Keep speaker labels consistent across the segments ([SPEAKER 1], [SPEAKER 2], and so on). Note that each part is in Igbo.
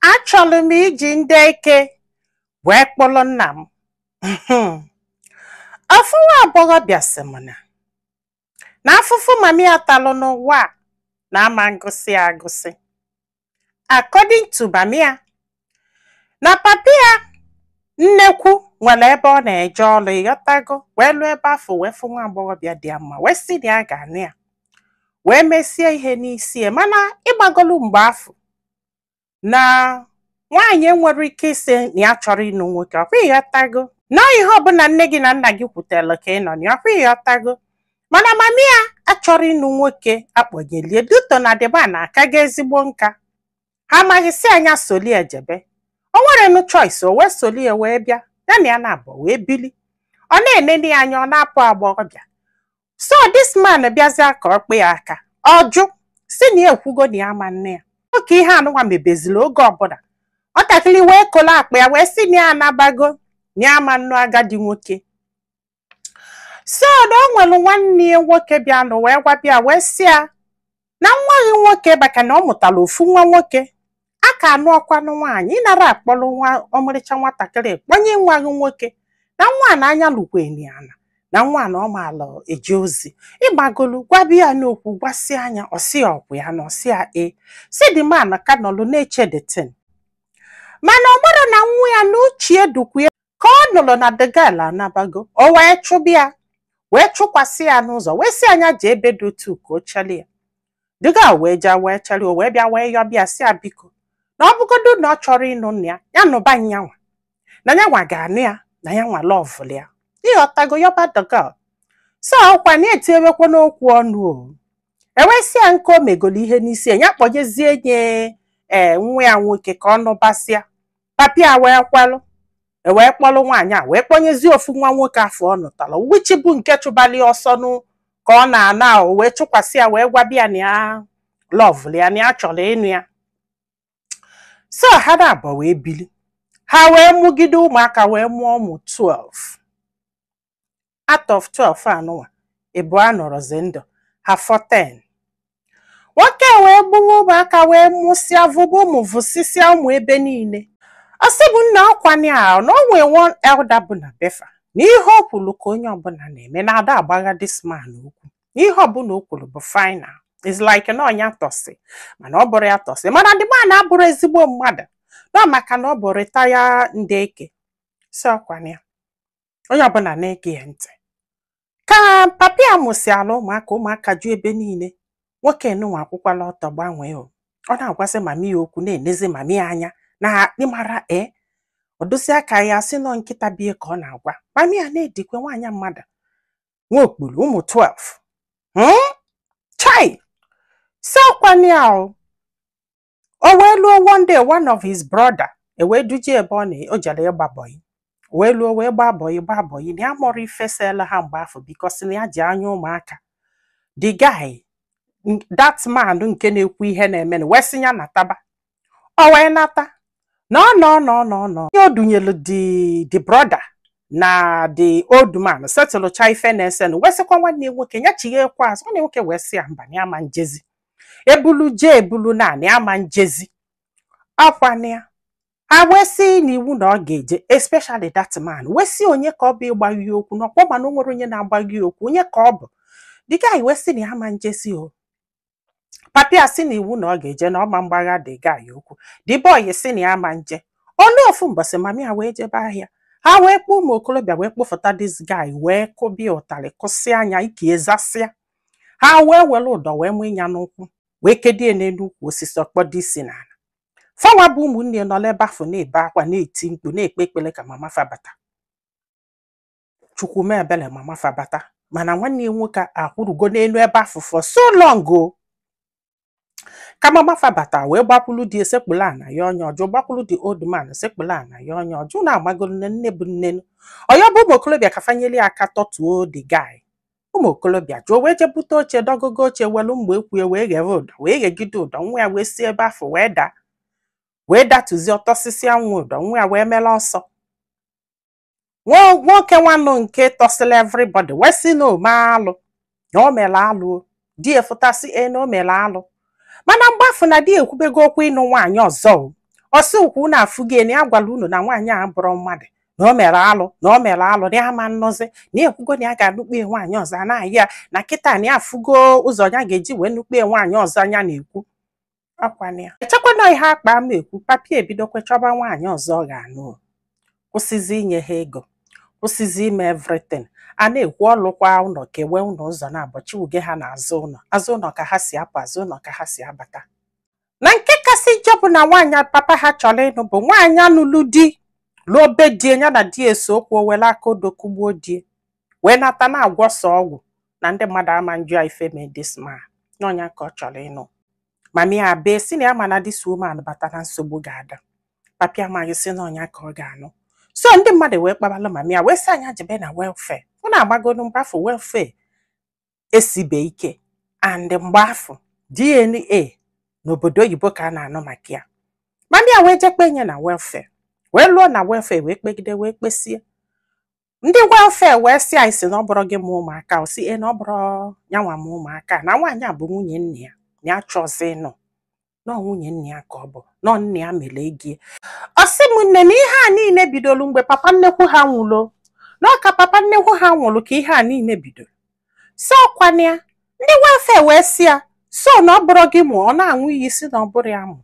[SPEAKER 1] Achọrọ m iji ndị eke wee kpọrọ nna m. Ofu nwa agbọghọbịa sị m na afụfụ mami ya talụ n'ụwa a na-ama ngụsị agụsị. According to mami ya, na papi ya nnekwu nwere ebe ọ na-eje ọrụ, ịghọtago, wee lụọ ebe afọ, wee fụ nwa agbọghọbịa dị ya mma, wee sị na ya ga-anụ ya, wee mesie ihe n'isi ya. Mana ịgbagolu mgbe afọ na nwaanyị enwere ike isi na ya chọrọ ịnụ nwoke, ọkwa ịghọtago, na ihe ọbụla nne gị na nna gị kwutere ka ị nọ na ya, ọkwa ịghọtago. Mana mami ya achọrọ ịnụ nwoke akpọnyelie duto na dịba na aka ga ezigbo nka, ha amaghị si anya soli ejebe. O nwere nụ choice, o wee solie wee bịa ya na ya na-abụ wee bili. Ọ na-enene ya anya, ọ na-apụ agbọghọbịa. So this man bịazịa ka ọ kpụ ya aka, ọ jụ si na ya ekwugo na ya ama nne ya. Oke ihe anụnwa mebezili oge ọbụla nwatakịrị wee kolo akpa ya, wee sị na ya anabago, na ya ama nnu agadi nwoke. So na o nwere nwanne ya nwoke bịanụ wee gwabịa, wee sị ya na nwa gị nwoke, maka na ọ mụtara ofu nwa nwoke a ka anụ ọkwanụ nwaanyị, ịnara akpọrọ nwa ọmarịcha nwatakịrị kpọnye nwa gị nwoke, na nwa na anya lukweni ana, na nwa na ọ maala eje ozi. Ịgbagolu gwabịa ya n'okwu, gwasị anya, ọsị ya ọkwụ ya na ọsị ya e si the man ka nọlụ na-eche the thing. Mana ọ mara na nwa ya na uche dukwu ya ka ọ nụrụ na the girl anabago, o wee chụbịa, wee chụkwasị ya n'ụzọ, wee sị anya jee ebe dị otu ka o cheli ya. The girl wee jee wee cheli, o wee bịa wee yọbịa, sị ya biko, na ọ bụgodu na ọ chọrọ ịnụ nna ya, ya nụba nyanwa, na nyanwa ga-anụ ya, na ya nwa lọvụlụ ya, ịghọtago. Yọba the girl so ọkwa na etinyewekwa n'okwu ọnụ, o ewesị ya nke o megolo ihe n'isi ya, ya kpọnyezie nye ee nwa ya nwoke ka ọ nụbasịa. Papi a wee kwelụ, e wee kpọrọ nwaanyị a wee kpọnyezie ofu nwa nwoke afọ ọ nụtara, which bụ nke chụbali ọsọ nụ ka ọ na-ana. O wee chụkwasị ya, wee gwabịa na ya lọvụlụ ya, na ya chọrọ ịnụ ya. So ha na-abọ wee bili, ha wee mụgide ụmụaka, wee mụọ ụmụ 12 out of 12 anụnwa ịbụọ nọrọzi ndụ, ha 14. Nwoke wee gbuwe ụmụaka, wee mụsịa, vụba ụmụ, vụsịsịa ụmụ ebe niile. Ọ sị bụ nna ọkwanye a na o nwee one elder bụ na befa, na ihe o kwuru ka onye ọbụla na-eme, na ada agbagha this man okwu, na ihe ọbụla o kwuru bụ final. Is like na ọnya tọsị, mana ọ bụrụ ya tọsị, mana the man abụrụ ezigbo mmadụ nọ, maka na ọ bụ retire ndị eke. Si ọkwana ya onye ọbụla na-ege ya ntị. Ka papi ya mụsịala ụmụaka, ụmụaka ju ebe niile, nwoke nụnwa akwụkwala ọtọ gbanwee. O ọ na-agwazi mami ya okwu, na-enezi mami ya anya na ịmara e ọ aka ya, sị nọ nkịta bie ka ọ na-agwa mami ya, na-edikwe nwaanyị mmadụ nwa okpuru ụmụ 12. Chai, si ọkwana ya o o wee luo one day, one of his brother ewee duje ebe ọ na o jere ịgba bọyị, wee luo wee gbaa bọyị, gbaa bọyị, na ya mụrụ ifesala ha mgbe afọ, because na ya ji anya ụmụaka. The guy, that man nke na-ekwu ihe na-eme, wee sị ya nataba. O wee nata na ọ nọ nọ nọ nọ ya, o dunyelu the brother na the old man setụlụcha ife na-ese, wee sịkwa nwanne ya nwoke ya chighekwa azụ. Nwanne ya nwoke wee sị ya mba, na ya ma njezi ebulu jee ebulu naanị ama njezi ọkwana ya. Ha wee sị n'iwu na ọ ga-eje, especially that man wee sị onye ka ọ bụ ịgbaghi ya okwu n'ọkpọ, mana o nwere onye na-agbaghi ya okwu, onye ka ọ bụ. The guy wee sị na ya ma njezi. O papi a sị na iwu na ọ ga-eje, na ọ ma mgbagha the guy okwu. The boy sị na ya ma nje. Ọnụ ofu mbọsị, mami ya wee jebe ahịa, ha wee kpọọ ụmụ okorobịa, wee kpọfụta this guy, wee kụbịa ụtarị, kụsịa anya ike ezasịa. Ha wee were ụdọ wee mụ ya n'ụkwụ, wee kedie n'elu ukwu osisi, ọkpọdo isi n'ala. Fanwa bụ ụmụnne nọ n'ebe afọ na-ebe akwa, na-eti mkpu, na-ekpe ekpere ka mama fa bata. Chukwu mee ebele, mama fa bata. Mana nwanne ya nwoke akwụrugo n'elu ebe afọ for so long o. Ka mama fa bata, wee gbakwulu di, esekpulu ana ya onye ọjọọ, gbakwulu the old man, sekpulu ana ya onye ọjọọ, na-amagolu nne nne bụ nnenu ọyọ bụ ụmụ okorobịa ka fanyeli aka tọtuo the guy. Ụmụ okorobịa jụọ, wee jee bute oche, dọgogo oche, welu mgbe ekwue, wee ghere ụdọ, wee ghegide ụdọ. Nwa ya wee si ebe afọ wee daa, wee datuzie ọtọsịsị anwụ ụdọ. Nwa ya wee mere ọsọ. Nwoke nwanụ nke tọsịrị everybody wee sị na ome alụ, na o mere alụ. O di ya fụtasị e na o mere alụ, mana mgbafu na di ekwubego okwu ịnụ nwaanyị ọzọ. O Ọsị ukwu unu afụgie na ya gwara unu na nwaanyị a bụrụ mmadụ, na o mere alụ, na o mere alụ, na ya ama nnọzi, na ya ekwugo na ya ga-anụkpe nwaanyị ọzọ. A na-ayị ya na kịta na ya afụgo ụzọ ya ga-eji wee nukpe nwaanyị ọzọ. Anya na-ekwu ọkwana ya echekwa na ihe akpa ama ekwu. Papi ebidokwe chọba nwaanyị ọzọ ọ ga-anụ o. Kwụsịzi inye ha ego, kwụsịzi ime everything. A na-ekwu ọlụkwa ụlọ, kewe ụlọ ụzọ na abọchi uge ha na-azụ ụlọ, azụ ụlọ ka ha si apụ, azụ ụlọ ka ha si abata. Na nke kasị njọ bụ na nwaanyị papa ha chọrọ ịnụ bụ nwaanyị anụlụ di, lụọ be die ya na di eso okwu, o were aka odo kụgbuo die, wee nata na-agwọsọ ọgwụ na ndị mmadụ ama njụ ya ife mee this man n'ọnya ka ọ chọrọ ịnụ. Mami ya bee si na ya ma na this woman bata na nsogbu ga-ada. Papi amaghị si n'ọnya ka ọ ga-anụ. So ndị mmadụ wee kpabalụ mami ya, wee sị anya jebe na welfare. Ụ na-agbagonu mgbe afọ welfare esibe ike, and mgbe afọ DNA n'obodo oyibo ka a na-anụ maka ya. Mami ya wee jekpe nye na welfare, wee lụọ na welfare, wee kpegide, wee kpesie. Ndị welfare wee sị anyị sị na ọ bụrụ gị ma ụmụaka, o si e na ọ bụrụ yanwa ma ụmụaka, na nwaanyị a bụ nwunye nna ya, na ya chọzi ịnụ nọ nwunye nna ya ka ọ bụ nọ nna ya mere ego. Ọ sị m nne na ihe a niile bidoro mgbe papa nnekwu ha nwụrụ, na ọ ka papa nnekwu ha nwụrụ ka ihe a niile bidoro. Si ọkwana ya, ndị welfare wee sị ya so na ọ bụrụ gị mụ, ọ na-aṅụ iyi si na ọ bụrụ ya mụ.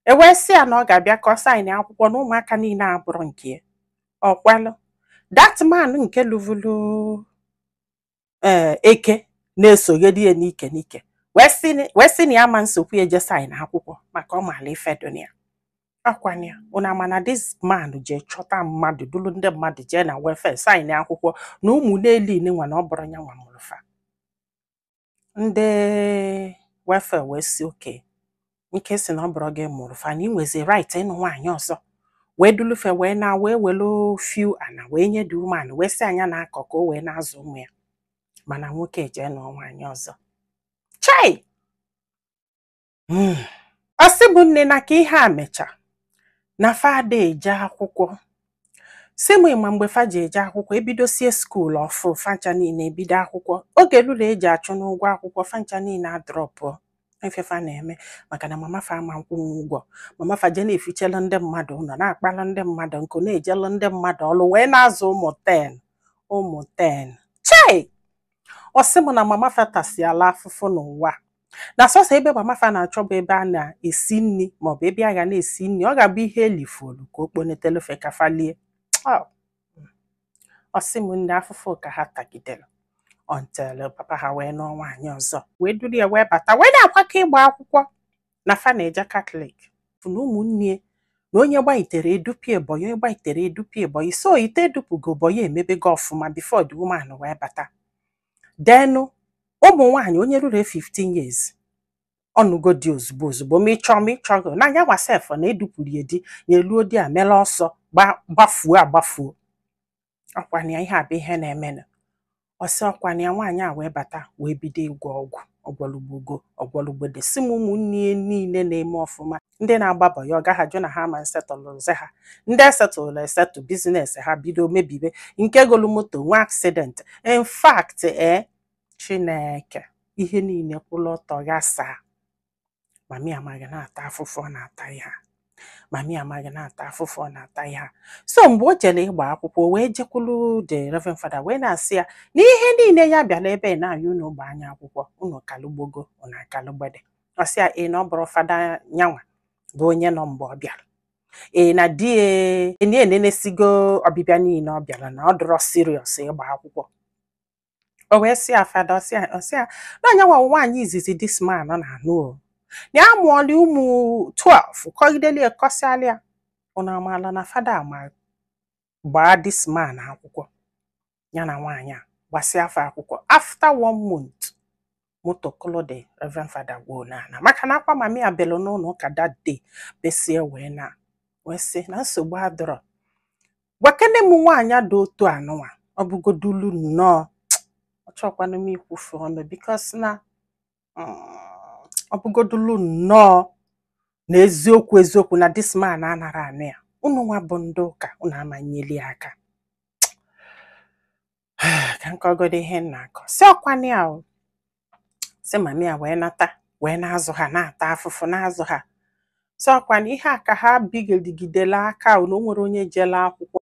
[SPEAKER 1] E wee sị ya na ọ ga-abịa ka ọ sign akwụkwọ na ụmụaka niile abụrụ nke ya. Ọ kwelụ. That man nke lụvulu ee eke na-esogheri ya n'ike n'ike, wee sị na ya ma nsogbu eje sign akwụkwọ maka ọ maala ife dị na ya. Ọkwana ya, unu ama na this man jee chọta mmadụ, duru ndị mmadụ jee na welfare sign akwụkwọ na ụmụ n'eli nwa na ọ bụrụ ya nwa mụrụ fa. Ndị welfare wee sị oke nke si na ọ bụrụ gị mụrụ fa, na ị nwezi right ịnụ nwaanyị ọzọ. Wee dulufe wee na wee welu few ana wee nye the woman, wee sị anya na-akọ ka o wee na-azụ ụmụ ya. Mana nwoke jee nụọ nwaanyị ọzọ. Chai! Ọ sị bụ nne na ka ihe a mecha na fada eje akwụkwọ. Si m ịma mgbe fa ji eje akwụkwọ, ebidosie school ọfụ, fancha niile ebido akwụkwọ. Oge lụrụ eji achụ n'ụgwọ akwụkwọ, fancha niile adropụ ife fa na-eme, maka na mama fa ama nkwụnwụ ụgwọ. Mama fa je na-efichelu ndị mmadụ ụlọ, na-akpalụ ndị mmadụ nkụ, na-ejelu ndị mmadụ ọlụ, wee na-azụ ụmụ 10, ụmụ 10. Chai! Ọ sị m na mama fa tasiala afụfụ n'ụwa, na sọsọ ebe mama fa na-achọ bụ ebe a na-esi nri, maọbụ ebe a ga na-esi nri, ọ ga-abụ ihe elifolu ka o kponetelu ka fa lie. Ọ sị m nne, afụfụ ka ha tagidere until papa ha wee nụọ nwaanyị ọzọ, wee duru ya wee bata, wee na-akwakọ ịgba akwụkwọ na fa na-eje Catholic na ụmụnne na onye gbayitere edupie boy, onye gbayitere edupie boy. So ite edupugo boy emebego ọfụma before the woman wee bata. Denu ụmụ nwaanyị onye ruru 15 years ọnụgo dị ozugbo ozugbo, ma ịchọ ma ịchọghị na anya gwasef na edupụrụ ya di ya, eluo di a mele ọsọ gbafuo agbafuo. Ọkwana ya, ihe a bụ ihe na-emenụ. Ọsị ọkwana ya, nwaanyị a wee bata, wee bido ịgwọ ọgwụ ọgwọlugbogo ọgwọlugbode. Si m ụmụnne ya niile na-eme ọfụma, ndị na-agbabọ ya, ọ gaghị ajụ na ha ma nsetụlụzi ha. Ndị esetụlụ esetụ, business ha bido mebibe, nke golu moto nwe accident. In fact, ee Chineke, ihe niile kwụlụ ọtọ ghasaa. Mami amaghị na-ata afụfụ ọ na-ata ihe a. Mami amaghị na-ata afụfụ ọ na-ata ihe a. So mgbe o jere ịgba akwụkwọ, wee jekwulu the Reverend Father, wee na-asị ya na ihe niile ya bịara ebe na-ayọ unu gba anya akwụkwọ, unu kalụgbogo, unu akalụgbede. Ọ sị ya ee na ọ bụrụ fada nyanwa bụ onye nọ mgbe ọ bịara, ee na di ya enenesigo ọbịbịa niile ọ bịara, na ọ dịrọ serious ịgba akwụkwọ. O wee sị ya fada, ọ sị ya na onye nwa nwaanyị izizi this man na-anụ o, na ya mụọla ụmụ 12, kọgideli kọsịalị ya. Unu amaala na fada ama gbaa this man akwụkwọ, ya na nwaanyị a gbasịa afọ akwụkwọ. After one month, moto kụlụ the Reverend Father gwuo n'ala, maka na akwa mami ya belu n'ụlọ ụka that day, besie wee na wee sị na nsogbu adọrọ. Gwakene m nwaanyị dị otu anụnwa, ọ bụgodulu nnọọ, ọ chọkwanụ m ikwufe ọnụ, because na ọ bụgodulu nnọọ na eziokwu eziokwu na this man anara anụ ya, unu nwa bụ ndị ụka unu amanyeli ya aka ka nkọgodo ihe m na-akọ. Si ọkwanụ ya o si mami ya wee nata, wee na-azụ ha, na-ata afụfụ na-azụ ha. Sọkwa na ihe a ka ha bigidigidela aka, na o nwere onye jele akwụkwọ.